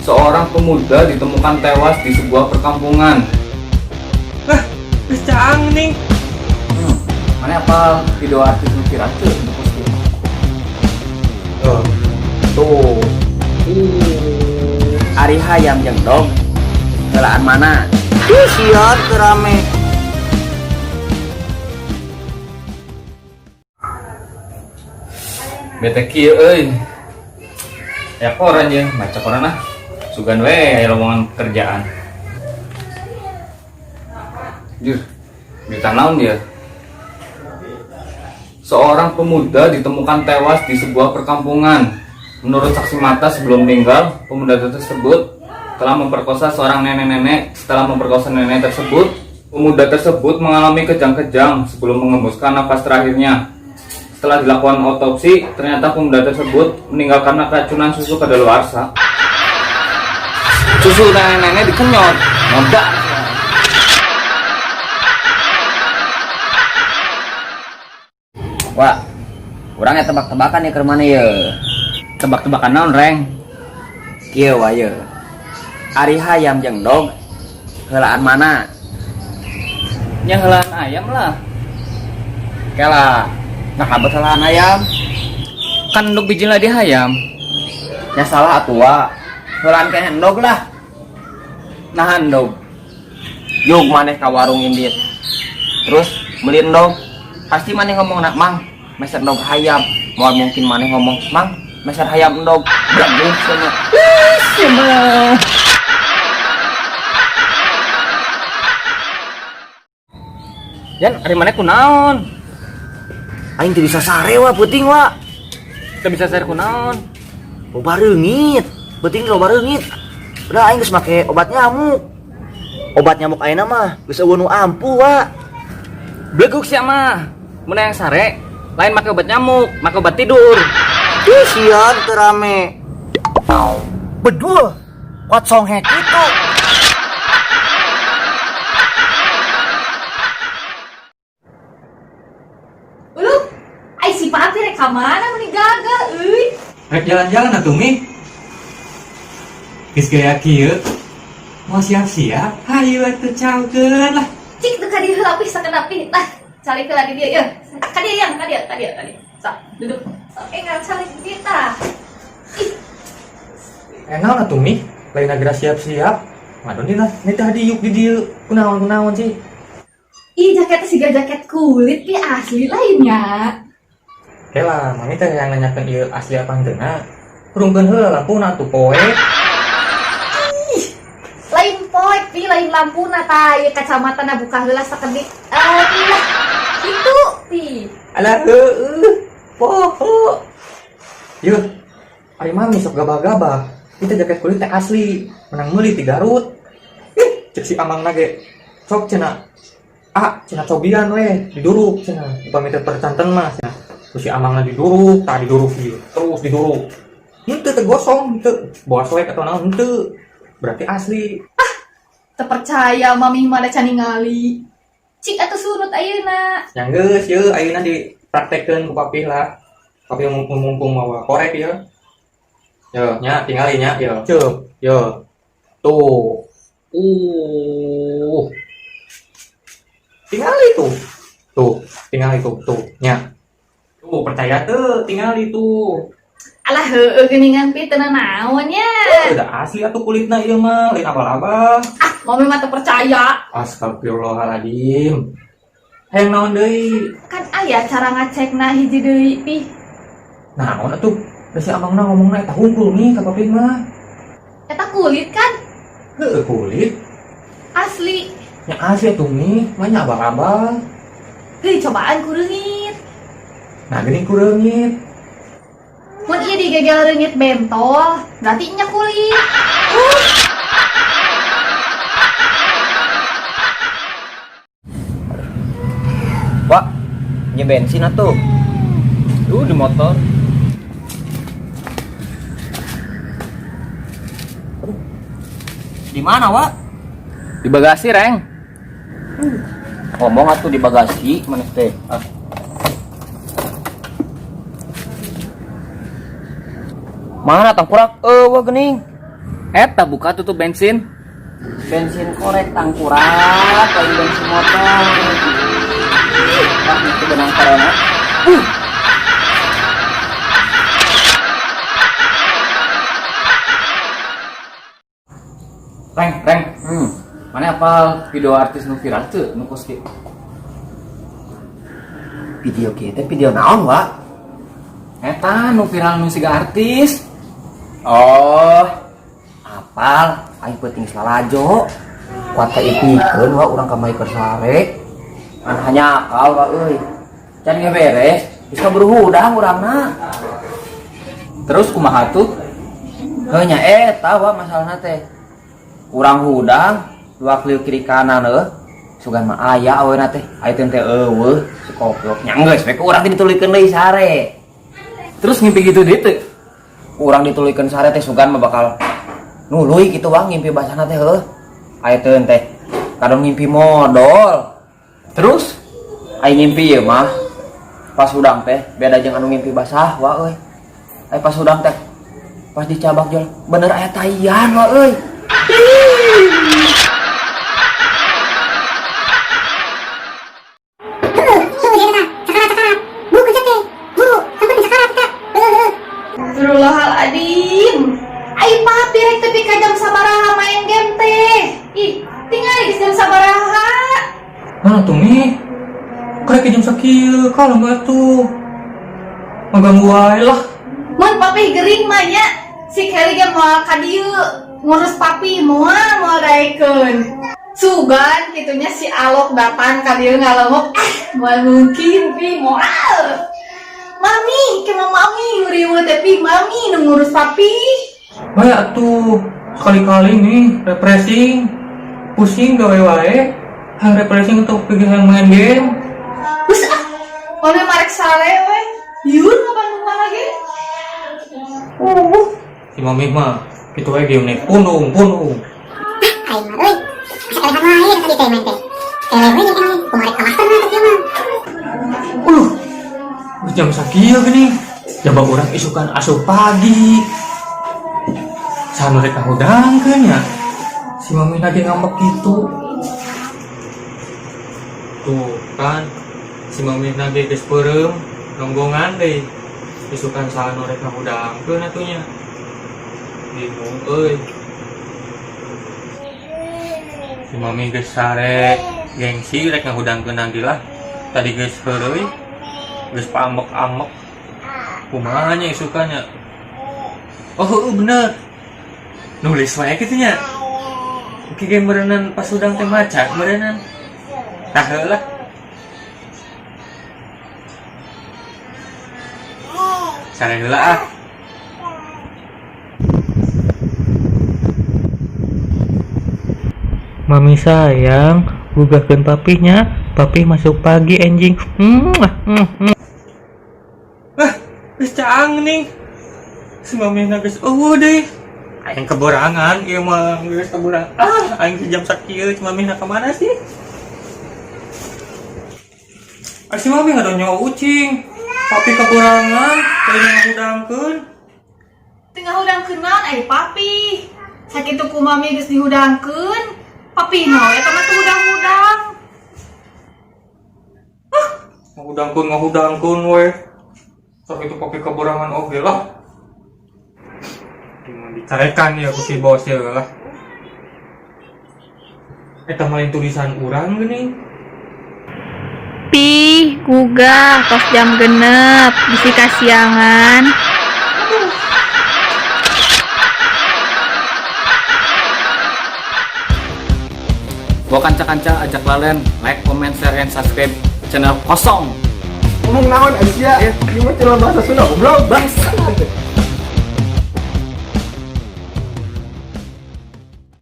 Seorang pemuda ditemukan tewas di sebuah perkampungan. Lah, geus caang nih. Mana apa video artis nu viral tuh nu posting? Tuh. Tuh. Ari hayam jeung dog heulaan mana? Ih, siap teu rame. Bete kieu euy. Ya koran ya, baca koran ah. Sugan we aya lowongan kerjaan. Jur, berita naon dia? Seorang pemuda ditemukan tewas di sebuah perkampungan. Menurut saksi mata sebelum meninggal, pemuda tersebut telah memperkosa seorang nenek-nenek. Setelah memperkosa nenek tersebut, pemuda tersebut mengalami kejang-kejang sebelum mengembuskan nafas terakhirnya. Setelah dilakukan otopsi, ternyata pemuda tersebut meninggal karena keracunan susu kadaluarsa. Susu nenek-nenek dikenyot, modal. Wah, urang aya tebak-tebakan ya ke mana ya? Tebak-tebakan naon, Reng? Kieu wae. Ari hayam jeung dog heulaan mana? Nya heulaan ayam lah. Kela, nah bet heulaan ayam. Kan endog bijil di hayam. Nya salah atuh wa. Heulaan keneh endog lah. Nah endog. Yuk maneh ka warung indit. Terus beli endog. Pasti maneh ngomong nak mang, meser endog hayam. Moal mungkin maneh ngomong, "Mang, meser hayam endog." Berani cenah. Ih, mah. Yan, ari maneh kunaon? Aing teu bisa sare wa peuting wa. Teu bisa sare kunaon? Loba reungit. Peuting loba reungit. Udah aing geus make obat nyamuk. Obat nyamuk ayeuna mah geus euweuh nu ampuh wa. Beleguk sia mah. Mun yang sare, lain make obat nyamuk, make obat tidur. Ih, siap teu rame. Bedul. Kuat songhek itu. Ulu, ai si papi rek ka mana meni gagal euy. Rek jalan-jalan atuh Mi. Geus gaya kieu. Mau siap-siap, hayu atuh caukeun lah. Cik teu ka dieu heula pi sakedap pi. Tah, calik heula di dieu yeuh. Ka dieu yang, ka dieu, ka dieu, ka dieu. Sok, duduk. Sok engal calik di dieu tah. Ih, Naon atuh Mi? Lain agra siap-siap. Ngadon dina nitah diuk di dieu. Kunaon-kunaon sih? Ih, jaketnya siga jaket kulit pi asli lainnya. Kela, mami teh yang nanyakeun ieu asli apa henteu. Hurungkeun heula lampuna atuh poe. Lain poek pi, lain lampuna tah, ieu kacamatana buka heula sakedik. Alah, kitu pi. Alah heueuh. Poho. Yeuh, ari mami sok gabah-gabah. Itu jaket kulit teh asli, menang meuli ti Garut. Ih, cek si amangna ge. Sok cenah. Ah, cenah cobian we, diduruk cenah. Upami teh percanten mah cenah. Terus si amangna diduruk, tah diduruk ieu. Terus diduruk. Henteu teu gosong, henteu. Bawa selek atau naon henteu. Berarti asli. Teu percaya mami mah da can ningali. Cik atuh surut ayeuna. Yang geus yeuh ayeuna dipraktekkeun ku papih lah. Papih mumpung mawa korek ieu. Yo, nya tingali nya, yo. Ceup, yo. Tuh. Tingali tuh. Tuh, tingali tuh, tuh, nya. Tuh, percaya tuh, tingali tuh. Alah heueuh geuningan pi teu nanaon nya. Udah asli atuh kulitna ieu mah, lain abal-abal. Ah, mami mah teu percaya. Astagfirullahaladzim. Hayang naon deui? Kan aya cara ngacekna hiji deui pi. Naon atuh? Da si amangna ngomongna eta hungkul nih ka papih mah. Eta kulit kan Heueuh kulit. asli. Nya asli atuh nih, mah nya abal-abal. Heuh, cobaan ku reungit. Nah geuning ku reungit. Mun ieu digegel reungit bentol, berarti nya kulit. Wah, nya bensin atuh. Tuh di motor. Di mana, Wak? Di bagasi, Reng. Ngomong atuh di bagasi maneh teh. Ah. Mana tangkurak? Eueuh geuning. Eta buka tutup bensin. Bensin korek tangkurak, lain bensin motor. Wah, itu benang corona. Reng, reng. Mana apal video artis nu viral tuh, nu kos kieu? Video kieu teh video naon, Wak? Eta nu viral nu siga artis. Oh, apal aing peuting lalajo. Kuat ka ipikeun wa urang ka keur sare. An hanya akal wa euy. Can ge beres, geus kaburu hudang urangna. Terus kumaha tuh? Heuh nya eta wa masalahna teh. Urang hudang, dua kliuk kiri kanan heuh. Sugan mah aya awena teh, aya teh teh eueuh si koplok. Nya geus we ku urang teh dituluykeun deui sare. Terus ngimpi gitu deui teu? Urang dituluykeun sare teh sugan mah bakal nuluy kitu wang ngimpi basana teh heuh. Aya teh teh kadang ngimpi modol. Terus Aing ngimpi ieu mah pas hudang teh beda jeung anu ngimpi basah wa euy. Aya pas hudang teh pas dicabak jol bener aya taian wa euy. Astagfirullahaladzim. Ai papi rek tepi ka jam sabaraha main game teh. Ih, tinggal geus jam sabaraha. Mana tuh Mi? Karek jam sakieu, kalau nggak tuh. Ngaganggu wae lah. Mun papi gering mah nya, si Kelly ge moal ka dieu ngurus papi moal moal daekeun. Sugan kitunya si Alok datang ka dieu ngalongok, ah moal mungkin pi moal. Mami, kema mami nguriweuh teh pi mami nu ngurus papi. Bae atuh, sekali-kali nih refreshing. Pusing gawe wae. Hang refreshing untuk pergi hang main game. Geus ah, mami marek sare we. Liur ngapan kumaha ge? Si mami mah kitu wae game nih, pundung pundung. Aing mah euy, asa elehan wae tadi teh main teh. Eleh we jeung eleh, kumaha rek ka master mah teh mah. Uluh, geus jam sakieu geuning. Jaba urang isukan asup pagi. Saha nu rek ngahudangkeun nya? Si mami lagi ngambek gitu. Tuh kan, si mami lagi geus peureum, nonggongan deui. Isukan saha nu rek ngahudangkeun atuh nya. Bingung euy. Si mami geus sare gengsi rek ngahudangkeun lagi lah. Tadi geus heureuy, geus paambek-ambek. Kumaha nya isukannya? Oh, heueuh bener. Nulis wae kitu nya. Oke ge meureunan pas hudang teh maca meureunan. Tah heueuh lah. Sare heula ah. Mami sayang, gugahkeun papihnya, papih masuk pagi anjing. Ah, geus caang nih. Si mami na geus eueuh deui. Aing keborangan ieu mah geus kaborangan. Ah, aing jam sakieu si mami na ka mana sih? Ah, si mami ngadonyo ucing. Papi kaborangan, teu ngahudangkeun. Teu ngahudangkeun naon ai papi. Sakitu ku mami geus dihudangkeun. Papi mah eta mah teu hudang-hudang. Ah, ngahudangkeun ngahudangkeun we. Sakitu papi kaborangan oge lah. Dicarekan ya ku si bos ya lah. Eta mah lain tulisan urang geuning. Pi, gugah tos jam 6, bisi kasiangan. Bawa kanca-kanca ajak lalen, like, comment, share, and subscribe channel kosong. Ngomong naon Asia? Ini mah channel bahasa Sunda goblok. Bangsa.